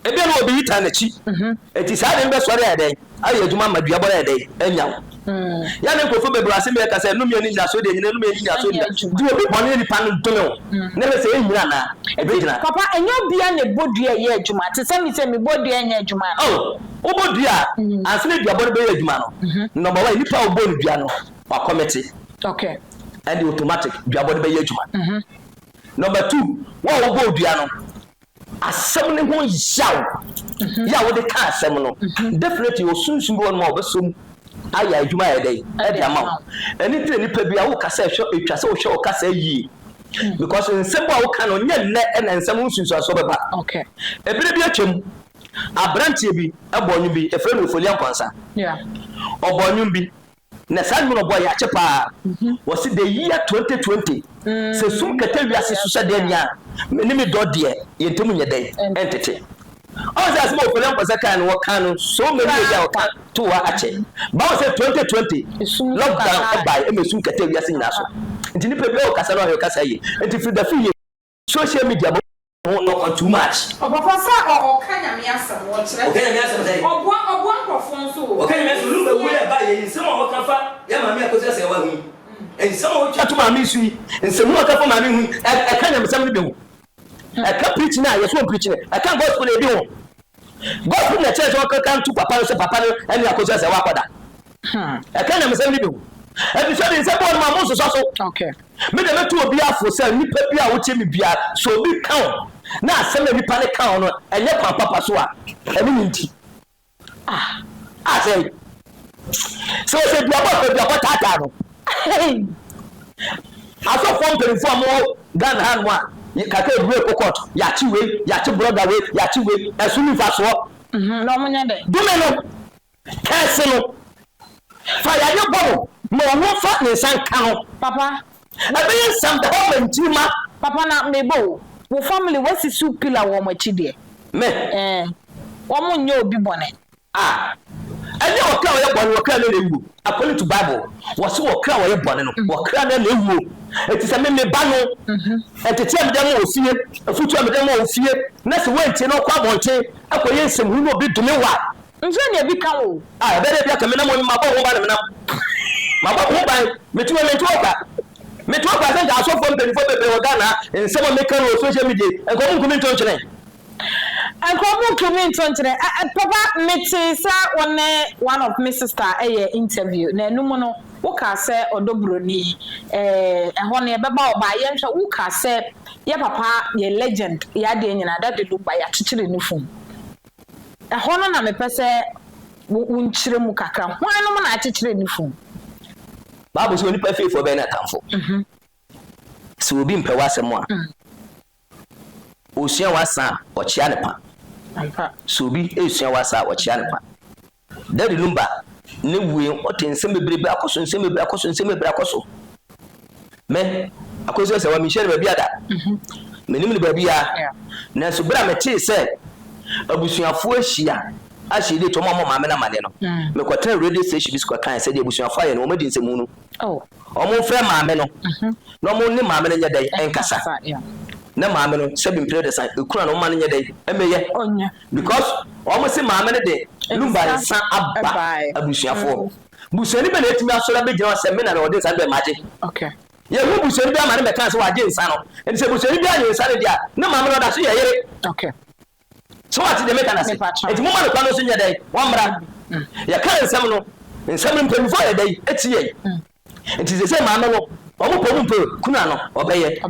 Ebia na ɔbɛyi taa n'akyi. Enti saa ade no bɛsɔre ayɛ dɛn? Ayɛ adwuma ama duabɔ no ayɛ dɛn? Anya wo. Yɛ a na nkurɔfoɔ bebree asɛm yɛ ka sɛ, nnome ani nnyinasoɔ deɛ nyina, nnome ani nnyinasoɔ nyina. Deɛ obi bɔne ne nipa no dome wo, na ɛhwɛ sɛ ɛnnyina anaa? Ɛbɛgyina. Papa, ɛnyɛ obiara na ɛbɔ dua ɛyɛ adwuma. Te sɛ me sɛ mebɔ dua ɛnyɛ adwuma anaa? Oh, wobɔ dua a, ansa na duabɔ no bɛyɛ adwuma no, number one, nipa a wobɔɔ no dua no, wakɔmete. Okay. Ɛnde automatic, duabɔ no bɛyɛ adwuma. Number two, wo a wobɔɔ dua no, asɛm no ho yaw yɛ a wode ka asɛm no, definitely osunsum bi wɔ hɔnom a ɔbɛsɔ mu ayɛ adwuma ayɛ dɛn ɛde ama wo. Ɛno nti na nipa bi a wokasa ɛhwɛ etwa sɛ wohwɛ wo kasa yie because nsɛm bi a woka no nyɛ nnɛ ɛna nsɛm ho nsunsuansoɔ bɛba. Ebere bi atwam, aberanteɛ bi bɔɔ nnwom bi, yɛfrɛ no Ofolia Nkwansa. Ɔbɔɔ nnwom bi. Na saa nnwom no ɔbɔɔ yɛ akyɛ paa. Wɔse the year 2020, sɛ sum kɛtɛ wiase so sɛ dɛn ni a, Me ne me dɔ deɛ, yɛn ntam nyɛ dɛn? Ɛntete. Ɔn sɛ asɛm a Ofori Amponsah kae no, wɔkaa no so many years a wɔka too hɔ akyɛ. But wohu sɛ 2020 lockdown ɛbae ɛma esum kɛtɛɛ wiase nyinaa so. Nti nipa biara ɔkasa na ɔhwɛ ɔkasa yie. Nti firi da firi yie social media ma ho ntɔkwa too much. Ɔpapa sɛ ɔ ɔka Nyame asɛm, ɔkyerɛ Ɔka Nyame asɛm sɛn? Ɔboa ɔboa nkorɔfoɔ nso o. Ɔka Nyame asɛm, Lumba wuo yi a ɛbaeɛ yi, nsɛm a wɔka fa yɛn maame Akosua Serwaa ho yi, nsɛm a wɔtwa to maame yi so yi, nsɛmhunu a wɔka fa maame ho yi, ɛ ɛka nyamesɛm no bi ho. Ɛka preaching a yɛsɛ wɔn preaching no, ɛka gospel no ebi ho. Gospel na ɛkyerɛ sɛ ɔkeka nto papa no sɛ papa no ɛne akosua sɛ wakɔda. Ɛka nyamesɛm no bi ho. Ɛti sɛ de nsɛm bɔ no ma mo nsosɔ so. Okay. Me de mɛto obi afo sɛ nipa bi a wotie me bia sɛ obi ka wo na asɛm a nipa no ka wo no ɛnyɛ kwan papa so a ɛne ne nti. Ah, asɛe. Sɛ ɔsɛ duabɔ a, fa duabɔ taataa no. Asɔfoɔ mpanimfoɔ a mowɔ Ghana hanom a, kakra ebi wei kɔ court, yɛakye wei, yɛakye blogger wei, yɛakye wei, ɛso ni mfasoɔ. Mhm, na wɔn nyɛ dɛ. Dome no, kɛse no, fa yadeɛ bɔ no, ma owu mfa ne nsa nka no. Papa. Ɛbɛyɛ nsɛmpɔw ma nkyirimma. Papa na meba o. Wo family wasisi wo pillar wɔ wɔn akyi deɛ. Me. Ɛɛ wɔn nyɛ obi bɔne. Ah ɛnyɛ ɔkra a ɔyɛ bɔne ɔkra no na ewuo according to bible wɔse ɔkra a ɔyɛ bɔne no ɔkra no na ewuo eti sɛ me me ba no ntetee a mede ama wɔ fie afutuo a mede ama wɔ fie na sɛ wantie na ɔkɔ abɔnten akɔyɛ nsɛmhunu na obi dome wo a Nso ɛna ebi ka wo. Ah ɛbɛyɛ dɛ bi aka menam o mabɔ ho ban na menam mabɔ ho ban mete hɔ mente hɔ kwa mete hɔ kwa sɛ nka asɔfoɔ mpanyinfoɔ bebree wɔ Ghana ha nsɛm a meka no wɔ social media yi nka ɔmo ntumi nto nkyene. Nka ɔmo ntumi nto nkyene ɛ ɛ papa metee sɛ wo ne one of me sister yɛ interview na ɛno mu no wo kaa sɛ ɔdɔ broni ɛɛ ɛhɔ no yɛbɛba hɔ but yɛnhwɛ wo kaa sɛ yɛ papa yɛ legend yɛ adeɛ nyinaa daddy Lumba yɛakyekyere ne funu. Ɛhɔ no na mepɛ sɛ wo nkyerɛ mu kakra. Hwan nom na akyekyere ne funu? Bible sɛ onipa fiefoɔ bɛyɛ n'atamfo. Sɛ obi mpɛ w'asɛm a, ɔsua w'asa a, ɔkyea ne pa. Sɛ obi resua w'asa a, ɔkyea ne pa. Daddy Lumba ne wui ɔte nsɛm bebrebe akɔ so, nsɛm bebree akɔ so, nsɛm bebree akɔ so. Me, Akosua Sɛwa, menhyia no baabi ada. Menim no baabi a. Nanso berɛ a metee sɛ abusuafoɔ ahyia ahyɛ date wɔn a wɔn maame no amaneɛ no, mm. mekɔtena radio station bi so kɔkae sɛ deɛ abusuafoɔ ayɛ no wɔn adi nsɛmhu no. Oh. Wɔn mfrɛ maame no mhm. na wɔn ne maame no nyɛ dɛn nkasa. Na maame no sɛbi mpere de san ekura no wɔn ma no nyɛ dɛn ɛmɛyɛ. Because wɔn se maame no de lumba nsa aba abusuafoɔ. Busuani bɛ na etumi asɔre abɛgyina hɔ sɛ me na na ɔde nsa no bɛ magye. Yɛhu busuani bi ama no mɛka sɛ wagye nsa no. Nti sɛ busuani bi agye nsa no deɛ a, ne maame no ɔda so yɛ yere. So wate deɛ meka no ase? Nti momma no kwan no nso nyɛ dɛn? Wɔmmra. Yɛka nsɛm no, nsɛm no mpanyinfoɔ yɛ dɛn? Ɛti yɛn. Nti sɛ sɛ maame no, wɔn pɛ wɔn mpɛ kuna no, ɔbɛyɛ.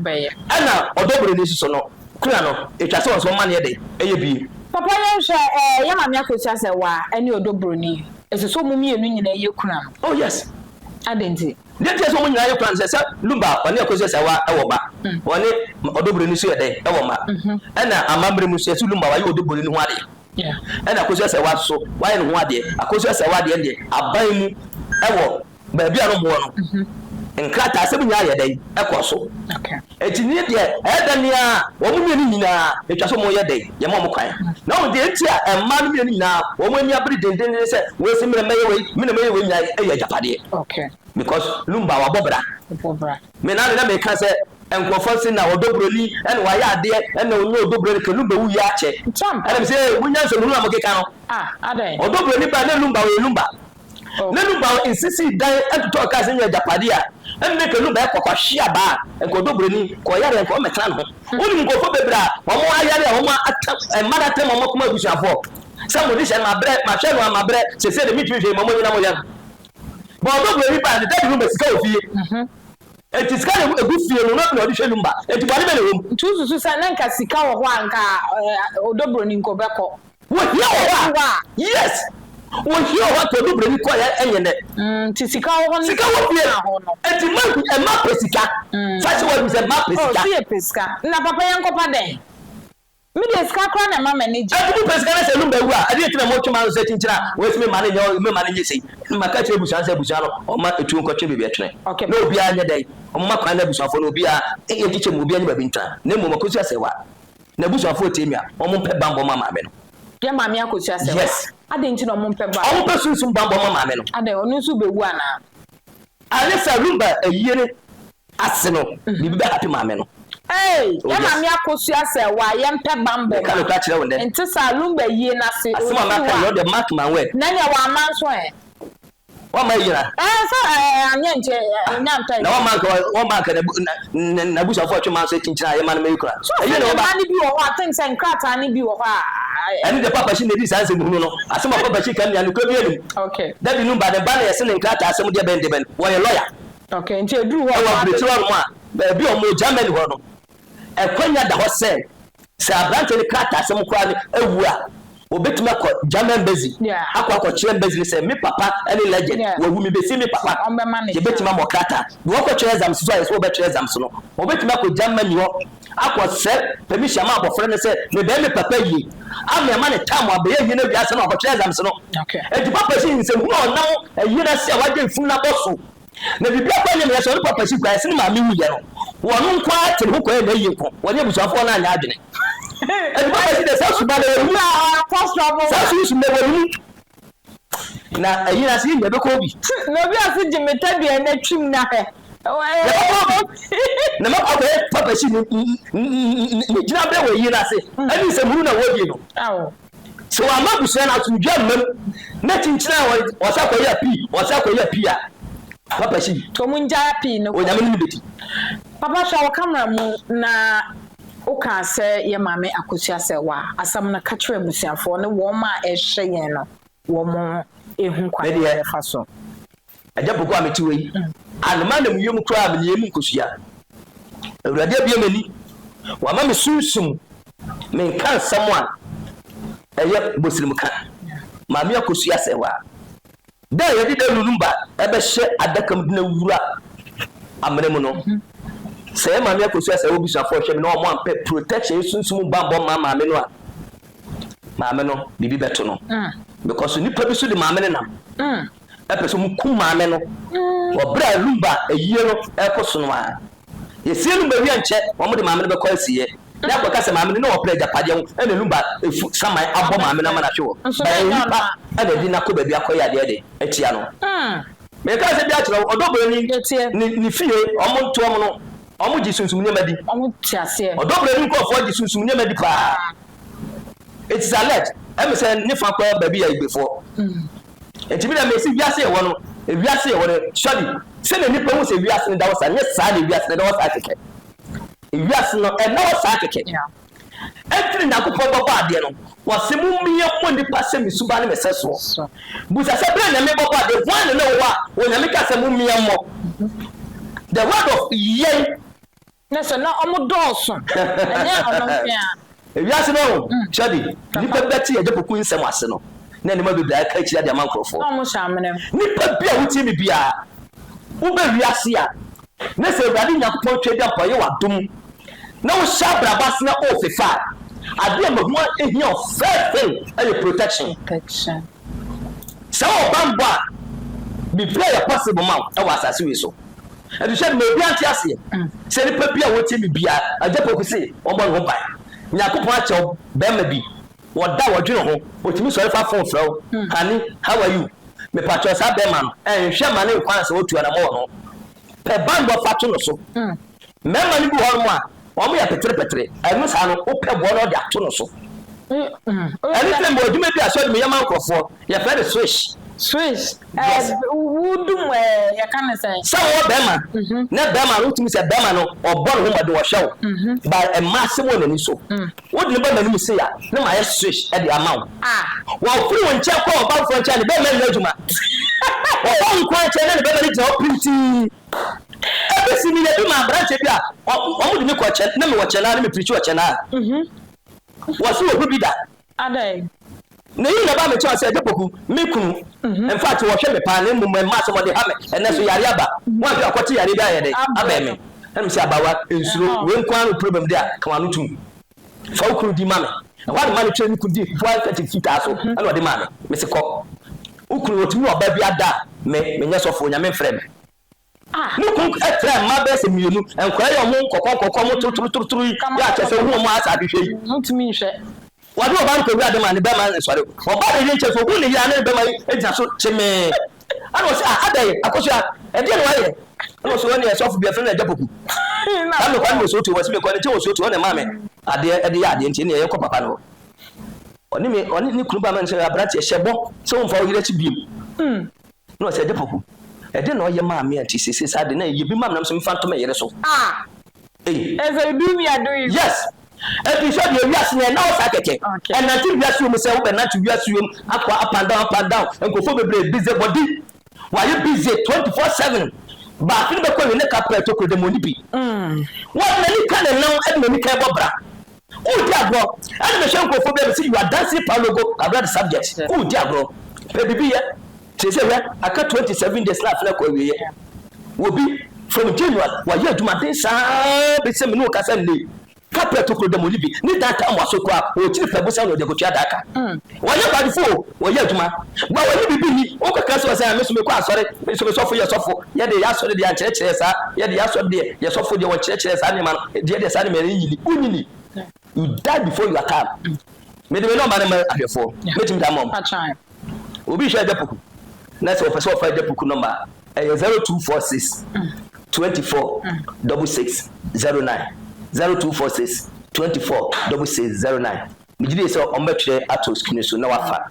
Ɛna ɔdɔ buroni nso so no, kuna no, ɛtwa sɛ wɔn nso wɔma no yɛ dɛn? Ɛyɛ bie. Papa yɛnhwɛ ɛɛ yɛ maame Akosua sɛ wa ɛne ɔdɔ buroni. Ɛsɛ sɛ wɔn mmienu nyinaa yɛ kuna no. Oh yes. Adɛn nti? Deɛ nti a ɛsɛ sɛ wɔn nyinaa yɛ kuna no sɛ, sɛ Lumba ɔne Akosua Serwaa wɔ ba, ɔne Ɔdɔ Buroni nso yɛ dɛn? Ɛwɔ mma. Ɛna amammerɛ mu nso yɛse Lumba wayɛ Ɔdɔ Buroni ho adeɛ. Ɛna Akosua Serwaa nso wayɛ ne ho adeɛ. Akosua Serwaa deɛ deɛ aban mu ɛwɔ baabi a no mmoɔ no, nkrataa asɛm nyinaa yɛ dɛn? Ɛkɔ so. Enti ne deɛ ɛyɛ dɛn a wɔn mmienu nyinaa ɛtwa sɛ wɔyɛ dɛn? Yɛma wɔn kwan. Na wɔn deɛ nti a mmaa no mmienu nyinaa wɔn ani abere dendenden sɛ wei se me na mɛyɛ wei, me na mɛyɛ wei nyinaa ɛyɛ agyapadeɛ. Because Lumba wabɔ bra. Me na na meka sɛ nkurɔfoɔ se na ɔdɔ buroni ɛna wayɛ adeɛ ɛna ɔnyɛ ɔdɔ buroni ka Lumba wuiɛ akyɛ. Ɛna me sɛ monya nsɛmhunu a mokeka no. Ɔdɔ buroni ba na Lumba ɔyɛ Lumba. Na Lumba nsisii dan ntotɔɔ cars nyɛ agyapadeɛ a, ɛnde nka Lumba yɛ kɔkɔhwe abaa, nka ɔdɔ buroni, nka ɔyare a nka ɔmmɛtena ne ho. Wonim nkurɔfoɔ bebree a wɔn ayare a wɔn atam, mma no atam wɔn akoma abusuafoɔ sɛ mode hyɛ no mabrɛ, mahwɛ no a mabrɛ, seesei de mentumi hwɛ yi, ma monyina moyɛ no. But ɔdɔ buroni baa ne daddy Lumba sika wɔ fie. Enti sika na egu fie no na ɔde hwɛ Lumba. Enti bɔne bɛn na ɛwɔ mu? Nti wosusu sɛ na nka sika wɔ hɔ a nka ɔdɔ buroni nka ɔbɛkɔ? Wɔhia wɔ hɔ a yes wɔhia wɔ hɔ a tɔdu broni kɔ yɛ ɛnyɛ nɛ. Nti sika wɔ hɔ no sika wɔ fie nti ma ɛma pɛ sika fa hyɛ wɔn sɛ ma pɛ sika. Oh si yɛ pɛ sika na papa yɛn kɔpa dɛn. Me deɛ sika koraa na ɛma m'ani gye. Ɛnti mo pɛ sika na sɛ Lumba wu a ɛdeɛ nti na mo twe m'ano sɛ kyinkyin a wɔasi me ma no nyɛ me ma no nyɛ sei? Maka akyerɛ abusua no sɛ abusua no wɔmma etuo nkɔtwe baabi ɛtwene na obiara nyɛ dɛn wɔmma kwan na abusuafoɔ no obiara nkyekyɛ mu obiara nyɛ baabi ntena na mmom Akosua Serwaa n'abusuafoɔ tie me a wɔn mpɛ banbɔ ma maame no. Yɛ maame Akosua Serwaa? Yes. Adɛn nti na wɔn mpɛ banbɔ? Wɔn pɛ sunsum banbɔ ma maame no. Adɛn ɔno nso bɛwu anaa? Anyɛ saa Lumba ayie no ase no biribi bɛ happen maame no. Eei Oh yɛ yes. maame akosua sɛ wa yɛ mpɛ banbɔ Meka ma nokorɛ akyerɛ wo ndɛ. nte saa lumba yie nase Asɛm a ɔfiri maka hɔ yi a ɔdeɛ mark my word. na nea wamma nso ɛ. Wamma ayi na. Ɛɛ sɛ ɛɛ anyɛ nkyɛ ɔnya ntɔ Na ayi. wamma anka wamma anka na na n'abusuafoɔ atwe manso akyinkyini a yɛma no mɛyi kora. So Ɛyɛ sɛ na ne wɔba. mma no bi wɔ hɔ a think sɛ nkrataa no bi wɔ hɔ a. Ɛno deɛ Papa Shi na ɛdi saa nsɛm hunu no. Asɛm a Papa Shi ka no nea nokorɛ biara nnim. Okay. Daddy Lumba ne ba na yɛse ne nkrataa asɛm deɛ bɛn deɛ bɛn. Wɔyɛ lawyer. Okay, nti ɛduru hɔ a Ɛwɔ ɔmo aburokyire abɛ. hɔnom a, baabi a wɔwɔ Germany hɔ no, ɛkwanya da hɔ sɛ, sɛ aberanteɛ no krataasɛm koraa no awu a, wɔbɛtumi akɔ German embassy Yeah. akɔ akɔkyerɛ embassy no sɛ me papa ne legend, Yeah. wawu, mebɛsi me papa. Wɔbɛma no Yɛbɛtumi chance. ama wo krataa. Deɛ wɔkɔtwerɛ exams nso a yɛsɛ wɔbɛtwerɛ exams no, wɔbɛtumi akɔ Germany hɔ akɔsrɛ permission ama abɔfra no sɛ mebɛyɛ me papa yie ama yɛama no time abɛyɛ yie no awie ansa na wakɔtwerɛ exams no. Okay. Enti papa si nsɛmhunu a ɔnam ayie no ase a wagye mfunu no abɔ so Na biribi akɔ nyɛ meyɛ sɛ ɔne papa si kwan ɛse ne maame wuyɛ no wɔno nko ara te ne ho kɔyɛ n'ayie nko wɔne abusuafoɔ no anyɛ adwene ɛnti papa si deɛ saa suban no wɔ ne mu saa sunsum no wɔ ne mu na ɛyi na se yɛnyɛ bɛkɔ bi Na obi ase gye me tadua na twim na hwɛ yɛbɛkɔ bi na mɛkɔ akɔyɛ papa si ne gyina berɛ wɔ ayie no ase ɛne nsɛmhunu na wɔdie no. Sɛ wɔamma abusua no asomdwoe amma mu na kyinkyin a wɔsan kɔyɛ apii, wɔsan kɔyɛ apii a, papa si. To wɔn ngyae apii no kɔ. Onyame ne no bedi. Papa hwɛ wo camera mu na wo kaa sɛ yɛ maame Akosua sɛ wa asɛm no ka kyerɛ abusuafoɔ ne wɔn a ɛhwɛ yɛn no wɔn ɛhu kwan a yɛbɛfa so. Agya Poku a mete hɔ yi, anoma na me yam koraa a mene mu nkosua. Awurade abue m'ani, wama me sunsum, menka nsɛm a ɛyɛ bosirimka. Maame Akosua sɛ wa. Da a yɛde Dawuro no ba ɛbɛhyɛ adaka mu de no awura amena mu no, sɛ yɛ Maame Akosua sɛ wɔ busuafoɔ hwɛ me na wɔn ampɛ protection sunsum bammɔ ma maame no a, maame no biribi bɛto no. Because nipa bi so de maame no nam. Ɛpɛ sɛ wɔkum maame no wɔ berɛ a Lumba ayie no rekɔ so no ara. Yɛsie Lumba wie a nkyɛ wɔde maame no bɛkɔ asieɛ na akɔka sɛ maame no na ɔpere agyapadeɛ ho ɛna Lumba afu saman abɔ maame no ama no ahwe hɔ. But ɛyɛ nnipa na ɛde no akɔ baabi akɔyɛ adeɛ de atia no. Meka asɛm bi akyerɛ wo, ɔdɔ broni ne ne fie wɔn nto wɔn no wɔn gye sunsum nneɛma di. Ɔdɔ broni nkurɔfoɔ gye sunsum nneɛma di paa. It is alleged, ɛmi sɛ ne fa kɔ baabi yɛ Igbefoɔ. Enti me deɛ mese wiase yɛwɔ no, wiase yɛwɔ no, surely sɛdeɛ nnipa hu sɛ wiase no da hɔ saa, nyɛ saa na wiase no da hɔ saa kɛkɛ. Wiase no ɛnna hɔ saa kɛkɛ. Ɛnti na Nyankopɔn bɛbɔ adeɛ no, wɔse mommia mmɔ nnipa sɛ me suban ne me sɛsoɔ. Busa sɛ berɛ a Nyame bɛbɔ adeɛ, hwan na na ɛwɔ hɔ a Onyame kaa sɛ mommia mmɔ? The word of yɛn. Ne sɛ na ɔmo dɔɔso, ɛnyɛ ɔno nko ara. Ewiase no ho hyɛde, nnipa bi bɛte Agya Poku nsɛm ase no, na nneɛma bebree aka akyiri de ama nkurɔfoɔ. Na wɔhyɛ amena mu. Nipa bi a wotie me biara, woba wiase a, na sɛ Awurade Nyankopɔn twa dwa mpo ɔyɛ wo adom, na wohyɛ abrabɔ ase na ɔrefefa a, adeɛ a mahu a ehia wo first thing yɛ protection. Protection. Sɛ wowɔ banbɔ a, biribiara yɛ possible ma wo wɔ asase wei so. Ɛfiri sɛ mema obiara nte aseɛ sɛ nipa bi a ɔtie me biara, Agya Poku se wɔmmɔ ne ho ban. Nyankopɔn akyɛ wo barima bi, ɔda a ɔdwene ho, ɔtumi sɔre fa phone frɛ wo, Honey, how are you? Mepakyɛw saa barima no, nhwɛ mma ne nkwa ansa watu anamɔ wɔ ne ho. Pɛ banbɔ fa to no so. Mmarima no bi wɔ hɔnom a, wɔyɛ peterepetere, ɛno saa no, wopɛ boɔ na wode ato no so. Ɛno nti na mewɔ adwuma bi a sɔre meyɛ ma nkurɔfoɔ, yɛfrɛ no swish. Swish, Yes. Wodum yɛka ne sɛn? Sɛ wowɔ bɛrima, na bɛrima no wotumi sɛ bɛrima no ɔbɔ ne ho mmɔden ɔhwɛ wo, but mmaa asɛm wɔ n'ani so. Wode no ba m'anim sei a, na mayɛ swish de ama wo. Wɔfiri wo nkyɛn kɔ ɔba foforɔ nkyɛn a, ne bɛrima nyɛ adwuma. Ɔba wo nko ara nkyɛn na ne bɛrima no gyina hɔ pintinn. Ebesi meyɛ bi ma aberanteɛ bi a wɔn de me kɔ kyɛn na mewɔ kyɛn na me pirikyi wɔ kyɛn a. Wɔsi wɔ hu bi da. Adɛn? Na eyi na ɛbaa me kyɛw sɛ Agya Poku, me kunu, in fact wɔhwɛ me paa na mmom mma asɛm ɔde ha me, ɛnɛ so yare aba, woanhwɛ a ɔkɔte yare bi ayɛ dɛn abɛn me. Ɛna mese abawa nsuro, wei nko ara ne wo problem de a, ka w'ano tom. Fa wo kunu din ma me. Ɛhɔ a na ma no twerɛ ne kunu din fufuo handkerchief fitaa so ɛna ɔde maa me. Mese kɔ. Wo kunu ɔtumi ne ɔbaa bi ada a, me menyɛ sɔfoɔ, Nyame mfrɛ me. Ne kunu tra mma bɛyɛ sɛ mmienu, nkwadaa yi a wɔn nkɔkɔ nkɔkɔ, wɔn torotorotorotoro yi, yɛ a kyerɛ sɛ wohu wɔn asɛ ahwehwɛ yi. Wontumi nhwɛ. Wɔde ɔbaa no kɔwura ade ma ne bɛrima nsɔre. Ɔbaa no yere nkyɛn so, ohuu ne yere a na ne bɛrima yi gyina so kyemee. Ɛna ɔse, ah, adɛn, Akosua, ɛdeɛn na woayɛ? Ɛna ɔse, ɔne sɔfo bi, yɛfrɛ no Agya Poku. Saa mekɔ ne wɔ Soto, ɔse mekɔ ne nkyɛn wɔ Soto, ɔna ɛmaa me adeɛ ɛde yɛ adeɛ nti ɛneɛ yɛnkɔ papa no hɔ. Ɔne me, ɔne ne kunu baa ma no sɛ, aberanteɛ, hyɛ bɔ sɛ womfa wo yere akyi biom. Na ɔse, Agya Poku, ɛdeɛn na ɔyɛ maa me a nti seesei saa de na ɛyɛ bi ma me na me nso memfa nto me yere so? Ah! Ei. Ɛsɛ you do me, I do you. Yes! Ɛfiri sɛ deɛ wiase no ɛnna hɔ saa kɛkɛ. Ɛnante wiase wɔ mu sɛ wobɛnante wiase wɔ mu akɔ up and down, up and down. Nkurɔfoɔ bebree busy body. Wɔayɛ busy 24/7. Baako no bɛkɔ awie ne ka pɛɛ tokuro dɛm ɔnni bi. Wɔde n'ani ka ne nam ɛde n'ani ka ɛbɔ bra. Woredi agorɔ. Ɛna mehwɛ nkurɔfoɔ bi a mese you are dancing palogo abira the subject. Woredi agorɔ. Pɛ biribi yɛ. Seesei hwɛ aka 27 days na afe no akɔ awieɛ. Obi from January wayɛ adwumaden saa bɛsi sɛ me ne wo kasa nnɛ yi. Kapɛ tokuro da mu ɔnni bi. Ne dan tam waso koraa ɔkyiri pɛ bosa na ɔde akɔtua daa ka. Wɔnyɛ kwadwofo o, wɔyɛ adwuma. Ba wɔnni biribi nni. Wokɔka sɛ ɔsɛ a me nso mekɔ asɔre, me nso me sɔfo yɛ sɔfo. Yɛde yɛ asɔre deɛ ankyerɛkyerɛ saa. Yɛde yɛ asɔre deɛ yɛ sɔfo deɛ wɔnkyerɛkyerɛ saa nneɛma no. Deɛ deɛ saa nneɛma no nyini. Wonyini. You die before your time. Mede me nɔmba no ma ahwɛfoɔ. Mɛtumi de ama wɔn. Obi hwɛ Agya Poku na sɛ ɔpɛ sɛ ɔfa Agya Poku nɔmba a, ɛyɛ 0246 24 66 09. 0246 24 66 09. Megye die sɛ wɔbɛtwerɛ ato screen so na wafa.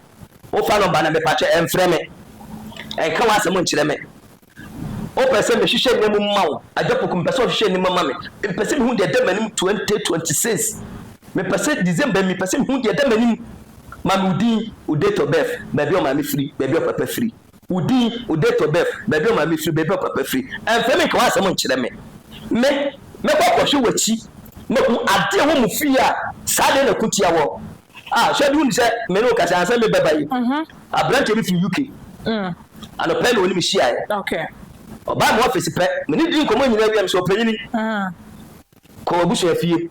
Wofa nɔmba no a, mepakyɛ ɛmfrɛ me. Ɛnka w'asɛm nkyerɛ me. Wopɛ sɛ mehwehwɛ nneɛma mu ma wo? Agya Poku, mepɛ sɛ ɔhwehwɛ nneɛma ma me. Mepɛ sɛ mehu deɛ ɛda m'anim 2026. Mepɛ sɛ December yi, mepɛ sɛ mehu deɛ ɛda m'anim. Ma me wo din, wo date of birth, baabi a wo maame firi, baabi a wo papa firi. Wo din, wo date of birth, baabi a wo maame firi, baabi a wo papa firi. Ɛmfrɛ me nka w'asɛm nkyerɛ me. Me, mɛkɔ akɔhwɛ w'akyi. Mahu adeɛ a ɛwɔ mo fie a saa adeɛ na ɛko tia wɔ. Ah, hwɛ bi wonim sɛ me ne wo kasa ansa mebɛba yi. Aberanteɛ bi firi UK. Anɔpa yi na ɔne me hyiaeɛ. Ɔbaa me office pɛ, me ne dii nkɔmmɔ nyinaa wie a, mesɛ ɔpanyini, kɔ w'abusua fie.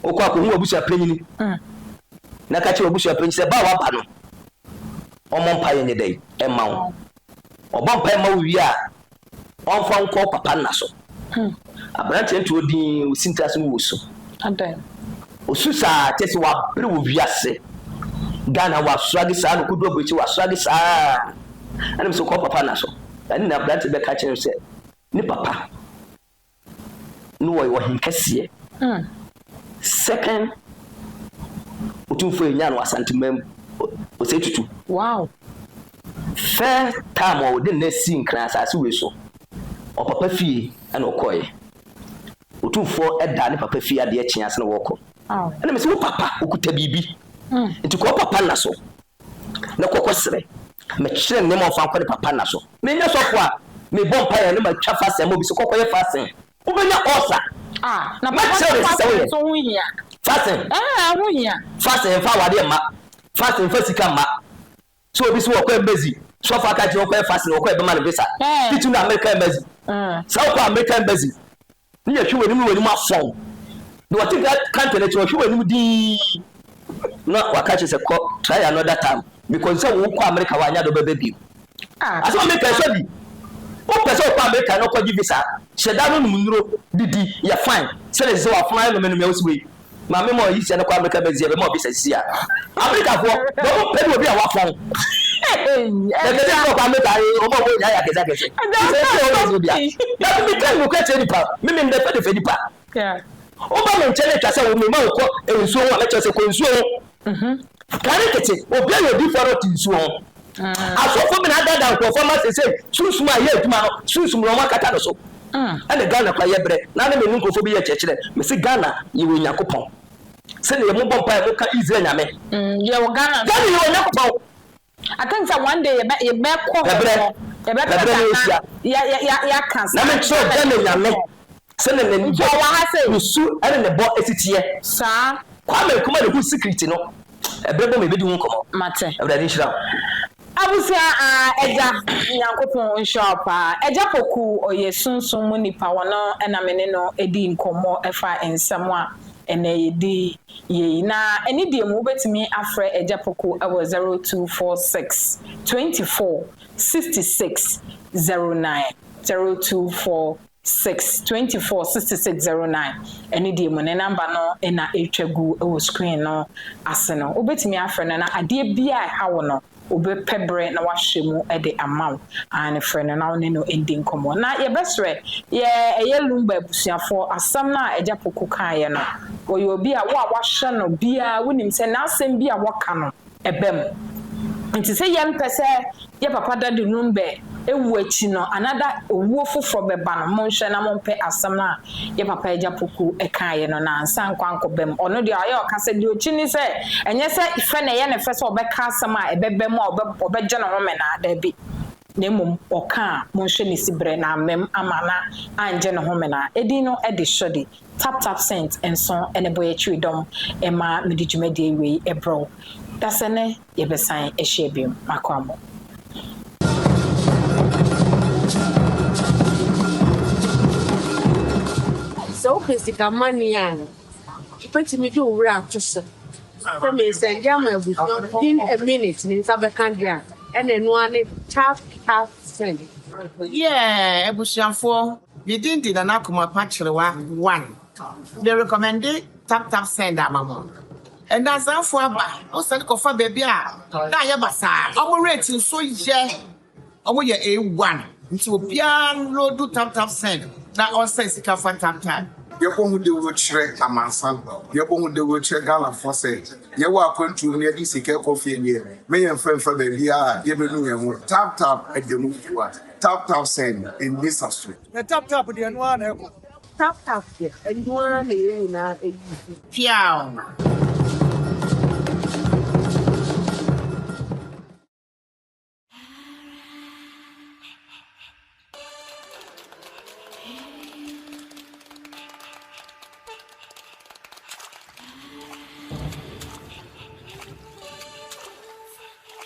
Wokɔ a kɔhu w'abusua panyini na ka kyerɛ w'abusua panyin sɛ ba a waba no, ɔmmɔ mpaeɛ nyɛ dɛn mma wo. Ɔbɔ mpaeɛ ma wo wie a, ɔmfa wo nkɔ wo papa nna so. Aberanteɛ no te hɔ dinn, ɔsi ne tiri ase na ɔresu. Ɔsu saa kyerɛ sɛ wabrɛ wɔ wiase. Ghana wastruggle saa na ɔkɔdu aburokyire wastruggle saa. Ɛna mesɛ kɔ wo papa nna so. Ɛne na aberanteɛ bɛka kyerɛ no sɛ ne papa no wɔyɛ ɔhenkɛseɛ. Second Otumfoɔ yɛnyaa no wɔ Asanteman mu, Osei Tutu. Wow. First time a wɔde no sii Nkran asase wei so, ɔpapa fie ɛna ɔkɔeɛ. Otumfoɔ daa ne papa fie adeɛ kye ase na wɔkɔ. Ɛna mese wo papa okuta biribi, nti kɔ wo papa nna so na kɔkɔ srɛ. Mekyerɛ no nneɛma a ɔmfa nkɔ ne papa nna so. Menyɛ sɔfo a mebɔ mpaeɛ na matwa fasting ama obi sɛ kɔkɔyɛ fasting. Wobɛnya ulcer. Ah, na papa Mɛkyerɛ sɛ wo sɛ fasting woyɛ. nso ho hia. Fasting. Ɛɛ, ɛho hia. Fasting mfa awadeɛ mma. Fasting mfa sika mma. Sɛ obi sɛ wɔkɔ embassy, sɔfo aka kyerɛ wɔkɔyɛ fasting, wɔkɔ ɛbɛma no visa. Ɛɛ. Titiri no America embassy. Sɛ wokɔ America embassy, ne yɛhwɛ w'anim ne w'anim afɔn. Na wɔte counter no akyi, wɔhwɛ w'anim dinn. Na waka kyerɛ sɛ kɔ try another time because sɛ wokɔ America wanyɛ ade wobɛba bio. Asɛm a meka yi sɔ bi. Wopɛ sɛ wokɔ America na wokɔgye visa a, hyɛ da no nom nnuro, didi, yɛ fine sɛdeɛ ɛsɛ sɛ w'afono ayɛ nomenome a wosi wei. Maame ma ɔyi sia no kɔ America bɛsi yɛbɛma wo visa sisi a. Americafoɔ, deɛ wɔn pɛ ne obi a wafɔn. Ɛsɛ sɛ wokɔ America wɔn a wɔn nyinaa yɛ akɛse akɛse. Sɛ ɛsɛ wɔn yɛ obi a. Dabi meka nokorɛ kyerɛ nipa, me mendɛfɛdɛfɛ nipa. Woba me nkyɛn na atwa sɛ wo mema wokɔ nsuo ho a, mɛkyerɛ sɛ kɔ nsuo ho. Kane tete, obi ayɛ odiyifoɔ na ɔte nsuo ho. Asɔfoɔ bi na adaadaa nkurɔfoɔ ma seesei sunsum a ɛyɛ adwuma no, sunsum no wɔakata no so. Ɛna Ghana koraa yɛbrɛ. Na ne me ne nkurɔfoɔ bi yɛ kyerɛkyerɛ. Mese Ghana yɛwɔ Onyankopɔn. Sɛdeɛ mobɔ mpaeɛ moka Israel Nyame. Yɛwɔ Ghana. Ghana yɛwɔ Onyankopɔn. I think sɛ one day yɛbɛ yɛbɛkɔ hɔ Ɛbrɛ, no yɛbɛpɛ ɛbrɛ da na na yɛhyia. yɛ yɛ yɛ yɛaka Na saa mekyerɛ Ghana Ghana Nyame Nyankopɔn. sɛdeɛ n'ani Nti bɔ, ɔwɔ ha sei. ne su ne ne bɔ si teɛ. Saa. Kwame Nkrumah na ɛhu secret no. Ɛberɛ bɔ ma yɛbɛdi ho nkɔmmɔ. Mate. Awurade nhyira wo. Abusua aah Agya Nyankopɔn nhyira wo paa. Agya Poku ɔyɛ sunsum mu nipa ɔno na me ne no di nkɔmmɔ ɛfa nsɛm a. ɛnɛ yɛdi yei. Na ɛne deɛ mu wobɛtumi afrɛ Agya Poku wɔ 0246 24 66 09, 0246 24 66 09. Ɛne deɛ mu ne number no na ɛretwa gu wɔ screen no ase no. Wobɛtumi afrɛ no na adeɛ bi a ɛha wo no, wobɛpɛ berɛ na wahwɛ mu de ama wo. Ane, frɛ no na wo ne no ndi nkɔmmɔ. Na yɛbɛsrɛ yɛ ɛyɛ Lumba abusuafoɔ, asɛm no a Agya Poku kaeɛ no, wɔyɛ obi a wo a wahwɛ no biara wonim sɛ n'asɛm bi a wɔka no ɛbɛ mu. Nti sɛ yɛmpɛ sɛ yɛ papa Daddy Lumba ewu akyi no anada owuo foforɔ bɛba no, monhwɛ na mompɛ asɛm no a yɛ papa Agya Poku kaeɛ no na ansa nkɔ ankɔba mu. Ɔno deɛ ɔyɛ ɔka sɛ deɛ ɔkyi ne sɛ ɛnyɛ sɛ fɛ na ɛyɛ ne fɛ sɛ ɔbɛka asɛm a ɛbɛba mu a ɔbɛgye ne ho menaa, daabi, na mmom ɔka a monhwɛ ne si berɛ na amam ama na angye ne ho menaa. Ɛdin no de Sɔde Tap Tap Send nso ne bɔ yɛkyiri dɔm ɛma mede dwumadie wei ɛbrɛw dasɛ ne yɛbɛsan ahyia biom. Makɔ amo. Sɛ wopɛ sika money a, wobɛtumi de wo werɛ ato so sɛ mesend ama abusua within a minute ne nsa bɛka deɛ a, ɛna ɛno ara ne Tap Tap Send. Yeah, abusuafoɔ, me din de Nana Kumapa Kyerewa one. Me recommend Tap Tap Send ama mo. Ɛnansanfo aba, wosɛde kɔfa baabi a na ayɛ basaa. Ɔmo rate nso yɛ, ɔmo yɛ A1. Nti obiara load Tap Tap Send na ɔnsɛn sika fa Tap Tap. Yɛbɔ ho dawuro kyerɛ amansan, yɛbɔ ho dawuro kyerɛ Ghanafoɔ sɛ yɛwɔ akwantuo mu na yɛde sika kɔ fie deɛ, meyɛ mfɛmfa baabi a yɛbɛnu yɛn ho. Tap Tap ɛda mu fua. Tap Tap Send ɛnni sa so. Na Tap Tap deɛ, ɛno ara na ɛkɔ. Tap Tap deɛ, ɛno ara na yɛn nyinaa ɛyi. Piaw.